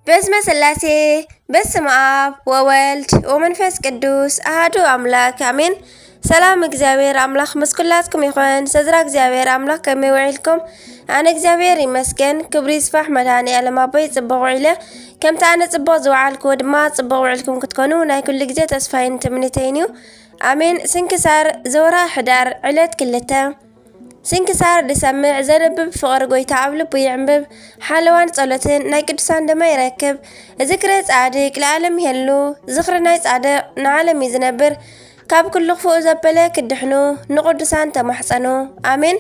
በስመ ስላሴ፣ በስመ ኣብ ወወልድ ወመንፈስ ቅዱስ ኣሃዱ ኣምላክ ኣሜን። ሰላም እግዚኣብሔር ኣምላክ ምስ ኩላትኩም ይኹን። ሰድራ እግዚኣብሔር ኣምላክ ከመይ ውዒልኩም? ኣነ እግዚኣብሔር ይመስገን፣ ክብሪ ይስፋሕ መድኃኔ ዓለም ኣቦይ፣ ጽቡቕ ውዒለ። ከምቲ ኣነ ጽቡቕ ዝወዓልክዎ ድማ ጽቡቕ ውዒልኩም ክትኮኑ ናይ ኩሉ ግዜ ተስፋይን ትምኒተይን እዩ። ኣሜን። ስንክሳር ዘወርሃ ሕዳር ዕለት ክልተ። ስንክሳር ዝሰምዕ ዘንብብ ፍቕሪ ጎይታ ኣብ ልቡ ይዕንብብ፣ ሓለዋን ጸሎትን ናይ ቅዱሳን ደማ ይረክብ። ዝክረ ጻድቅ ለዓለም ይሄሉ፣ ዝኽሪ ናይ ጻድቅ ንዓለም እዩ ዝነብር። ካብ ኩሉ ክፉእ ዘበለ ክድሕኑ ንቅዱሳን ተማሕጸኑ። ኣሜን።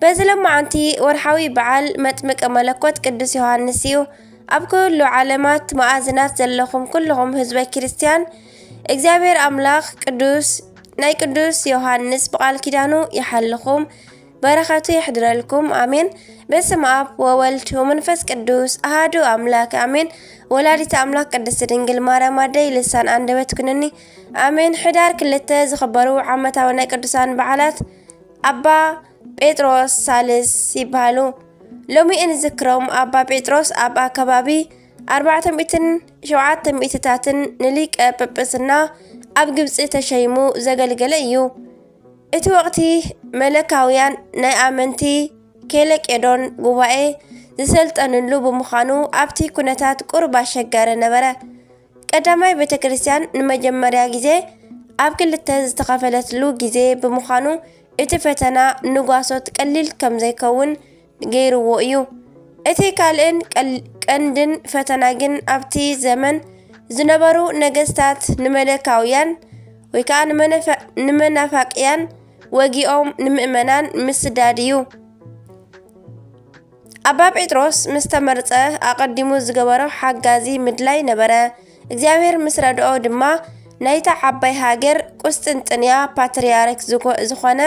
በዚ ለማዓንቲ ወርሓዊ በዓል መጥምቀ መለኮት ቅዱስ ዮሃንስ እዩ። ኣብ ኩሉ ዓለማት መኣዝናት ዘለኹም ኩልኹም ህዝበ ክርስትያን፣ እግዚኣብሔር ኣምላኽ ቅዱስ ናይ ቅዱስ ዮሃንስ ብቓል ኪዳኑ ይሓልኹም፣ በረኸቱ ይሕድረልኩም። ኣሜን። በስመ ኣብ ወወልድ ወመንፈስ ቅዱስ ኣሃዱ ኣምላክ ኣሜን። ወላዲተ ኣምላክ ቅድስት ድንግል ማርያም ኣደይ ልሳን ኣንደበት ኩንኒ። ኣሜን። ሕዳር ክልተ ዝኽበሩ ዓመታዊ ናይ ቅዱሳን በዓላት ኣባ ጴጥሮስ ሳልስ ይበሃሉ። ሎሚ እንዝክሮም ኣባ ጴጥሮስ ኣብ ኣከባቢ ኣርባዕተ ሚእትን ሸውዓተ ሚእትታትን ንሊቀ ጵጵስና ኣብ ግብጺ ተሸይሙ ዘገልገለ እዩ። እቲ ወቕቲ መለካውያን ናይ ኣመንቲ ኬለቄዶን ጉባኤ ዝሰልጠንሉ ብምዃኑ ኣብቲ ኩነታት ቁሩብ ኣሸጋሪ ነበረ። ቀዳማይ ቤተ ክርስቲያን ንመጀመርያ ግዜ ኣብ ክልተ ዝተኸፈለትሉ ግዜ ብምዃኑ እቲ ፈተና ንጓሶት ቀሊል ከም ዘይከውን ገይርዎ እዩ። እቲ ካልእን ቀል- ቀንድን ፈተና ግን ኣብቲ ዘመን ዝነበሩ ነገስታት ንመለካውያን ወይ ከዓ ንመነፈ- ንመናፋቅያን ወጊኦም ንምእመናን ምስዳድ እዩ። ኣባ ጴጥሮስ ምስ ተመርጸ ኣቐዲሙ ዝገበሮ ሓጋዚ ምድላይ ነበረ። እግዚኣብሔር ምስ ረድኦ ድማ ናይታ ዓባይ ሃገር ቁስጥንጥንያ ፓትርያርክ ዝኮ- ዝኾነ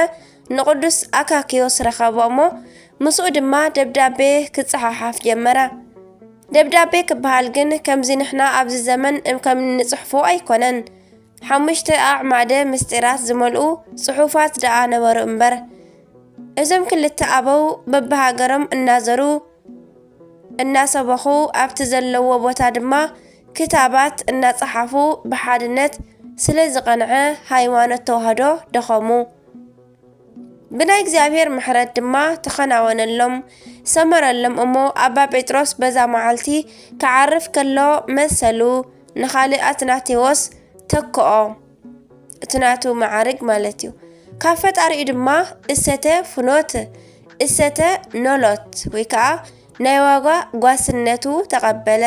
ንቅዱስ ኣካክዮስ ረኸቦ እሞ ምስኡ ድማ ደብዳቤ ክጸሓሓፍ ጀመረ። ደብዳቤ ክበሃል ግን ከምዚ ንሕና ኣብዚ ዘመን ከም እንጽሕፎ ኣይኮነን። ሓሙሽተ ኣዕማደ ምስጢራት ዝመልኡ ጽሑፋት ደኣ ነበሩ እምበር። እዞም ክልተ ኣበው በብሃገሮም እናዘሩ እናሰበኹ ኣብቲ ዘለዎ ቦታ ድማ ክታባት እናጸሓፉ ብሓድነት ስለ ዝቐንዐ ሃይማኖት ተዋህዶ ደኸሙ። ብናይ እግዚኣብሔር ምሕረት ድማ ተኸናወነሎም፣ ሰመረሎም እሞ ኣባ ጴጥሮስ በዛ መዓልቲ ክዓርፍ ከሎ መሰሉ ንኻልእ ኣትናቴዎስ ተክኦ። እቲ ናቱ መዓርግ ማለት እዩ። ካብ ፈጣሪኡ ድማ እሰተ ፍኖት፣ እሰተ ኖሎት ወይ ከዓ ናይ ዋጋ ጓስነቱ ተቐበለ።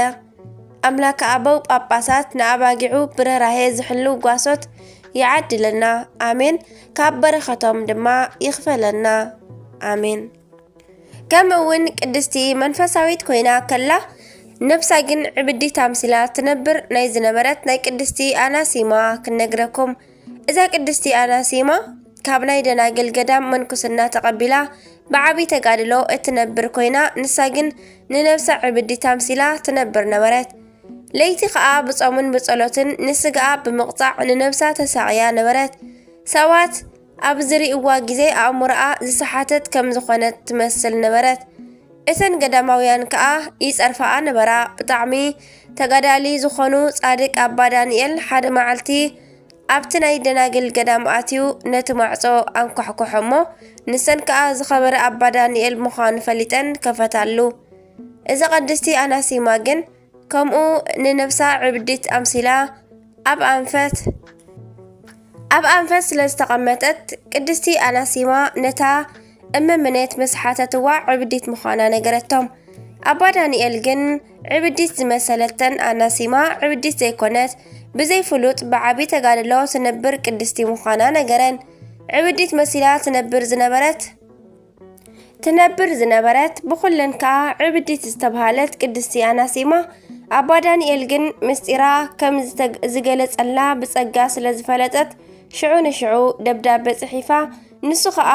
ኣምላከ ኣበው ጳጳሳት ንኣባጊዑ ብርህራሄ ዝሕልው ጓሶት ይዓድለና። ኣሜን። ካብ በረኸቶም ድማ ይኽፈለና። ኣሜን። ከምኡ እውን ቅድስቲ መንፈሳዊት ኮይና ከላ ነብሳ ግን ዕብዲት ኣምሲላ ትነብር ናይ ዝነበረት ናይ ቅድስቲ ኣናሲማ ክንነግረኩም። እዛ ቅድስቲ ኣናሲማ ካብ ናይ ደናግል ገዳም መንኩስና ተቐቢላ ብዓቢ ተጋድሎ እትነብር ኮይና፣ ንሳ ግን ንነብሳ ዕብዲት ኣምሲላ ትነብር ነበረት። ለይቲ ኸኣ ብጾምን ብጸሎትን ንስጋኣ ብምቕጻዕ ንነብሳ ተሳቕያ ነበረት። ሰባት ኣብ ዝርእይዋ ግዜ ኣእምሮኣ ዝሰሓተት ከም ዝኾነት ትመስል ነበረት። እተን ገዳማውያን ከኣ ይጸርፋኣ ነበራ። ብጣዕሚ ተጋዳሊ ዝኾኑ ጻድቅ ኣባ ዳንኤል ሓደ መዓልቲ ኣብቲ ናይ ደናግል ገዳም ኣትዩ ነቲ ማዕጾ ኣንኳሕኩሖ እሞ፣ ንሰን ከኣ ዝኸበረ ኣባ ዳንኤል ምዃኑ ፈሊጠን ከፈታሉ። እዛ ቅድስቲ ኣናሲማ ግን ከምኡ ንነብሳ ዕብዲት ኣምሲላ ኣብ ኣንፈት ኣብ ኣንፈት ስለ ዝተቐመጠት፣ ቅድስቲ ኣናሲማ ነታ እመምኔት ምስ ሓተትዋ ዕብዲት ምዃና ነገረቶም። ኣባ ዳንኤል ግን ዕብዲት ዝመሰለተን ኣናሲማ ዕብዲት ዘይኮነት፣ ብዘይፍሉጥ ብዓቢ ተጋድሎ ትነብር ቅድስቲ ምዃና ነገረን። ዕብዲት መሲላ ትነብር ዝነበረት ትነብር ዝነበረት ብኹለን ከኣ ዕብዲት ዝተብሃለት ቅድስቲ ኣናሲማ ኣባ ዳንኤል ግን ምስጢራ ከም ዝተግ- ዝገለጸላ ብጸጋ ስለ ዝፈለጠት ሽዑ ንሽዑ ደብዳቤ ጽሒፋ፣ ንሱ ኸኣ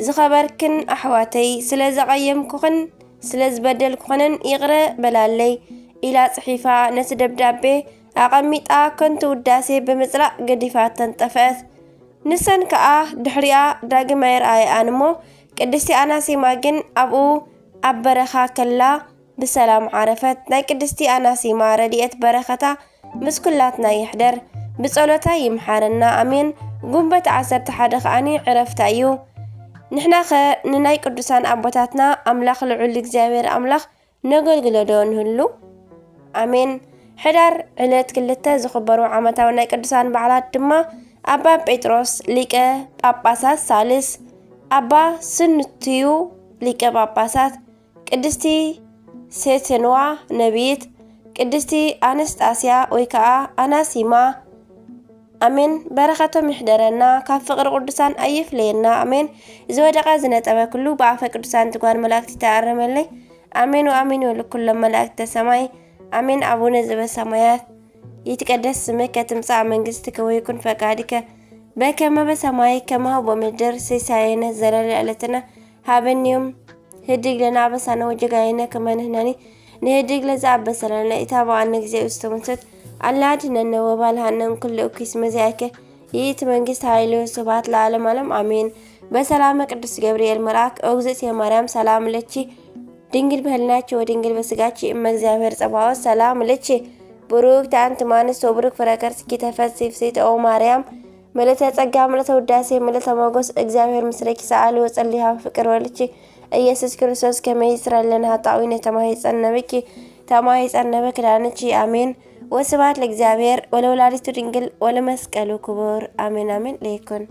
ዝኸበርክን ኣሕዋተይ፣ ስለ ዘቐየምኩኽን ስለ ዝበደልኩኽንን ይቕረ በላለይ ኢላ ጽሒፋ ነቲ ደብዳቤ ኣቐሚጣ ከንቱ ውዳሴ ብምጽላእ ገዲፋተን ጠፍአት። ንሰን ከኣ ድሕሪኣ ዳግም ኣይረኣየኣን እሞ ቅድስቲ ኣናሲማ ግን ኣብኡ ኣብ በረኻ ከላ ብሰላም ዓረፈት። ናይ ቅድስቲ ኣናሲማ ረድኤት በረኸታ ምስ ኩላትና ይሕደር። ብጸሎታ ይምሓረና። ኣሜን። ጉንበት ዓሰርተ ሓደ ከኣኒ ዕረፍታ እዩ። ንሕናኸ ንናይ ቅዱሳን ኣቦታትና ኣምላኽ ልዑል እግዚኣብሔር ኣምላኽ ነገልግሎ ዶ ንህሉ? ኣሜን። ሕዳር ዕለት ክልተ ዝኽበሩ ዓመታዊ ናይ ቅዱሳን በዓላት ድማ ኣባ ጴጥሮስ ሊቀ ጳጳሳት ሳልስ፣ ኣባ ስንትዩ ሊቀ ጳጳሳት፣ ቅድስቲ ሴትንዋ ነቢይት፣ ቅድስቲ ኣነስጣስያ ወይ ከዓ ኣናሲማ። ኣሜን። በረኸቶም ይሕደረና፣ ካብ ፍቕሪ ቅዱሳን ኣይፍለየና። ኣሜን። ዝወደቐ ዝነጠበ ኩሉ ብኣፈ ቅዱሳን ትጓል መላእክቲ ተኣረመለይ። ኣሜን ወኣሜን ይበሉ ኩሎም መላእክተ ሰማይ። ኣሜን። ኣቡነ ዘበሰማያት ይትቀደስ ስምከ ትምጻእ መንግስትከ ወይኩን ፈቃድከ በከመ በሰማይ ከማሁ በምድር። ሲሳየነ ዘለለ ዕለትነ ሃበኒ ዮም። ህድግ ለነ ኣበሳነ ወጌጋየነ ከመ ንሕነኒ ንህድግ ለዘ ኣበሰ ለነ። ኢታብአነ እግዚኦ ውስተ መንሱት፣ አላ አድኅነነ ወባልሐነ እምኩሉ እኩይ። እስመ ዚአከ ይእቲ መንግስት ኃይል ወስብሐት ለዓለመ ዓለም አሜን። በሰላመ ቅዱስ ገብርኤል መልአክ ኦግዝእትየ ማርያም ሰላም ለኪ ድንግል በህልናኪ ወድንግል በስጋኪ እመ እግዚአብሔር ጸባኦት ሰላም ለኪ ብሩክት አንቲ እማንስት ወብሩክ ፍረ ከርስኪ ተፈሲ ፍስሕቲ ኦ ማርያም ምልእተ ጸጋ ምልእተ ውዳሴ ምልእተ ሞገስ እግዚአብሔር ምስለኪ ሰአሊ ወጸሊ ሀበ ፍቅር ወልኪ ኢየሱስ ክርስቶስ ከመ ይስረይ ለነ ኃጣውኢነ ተማሂጸነ ብኪ ተማሂጸነ በኪ ዳንኪ አሜን። ወስብሐት ለእግዚአብሔር ወለወላዲቱ ድንግል ወለመስቀሉ ክቡር አሜን አሜን ለይኩን።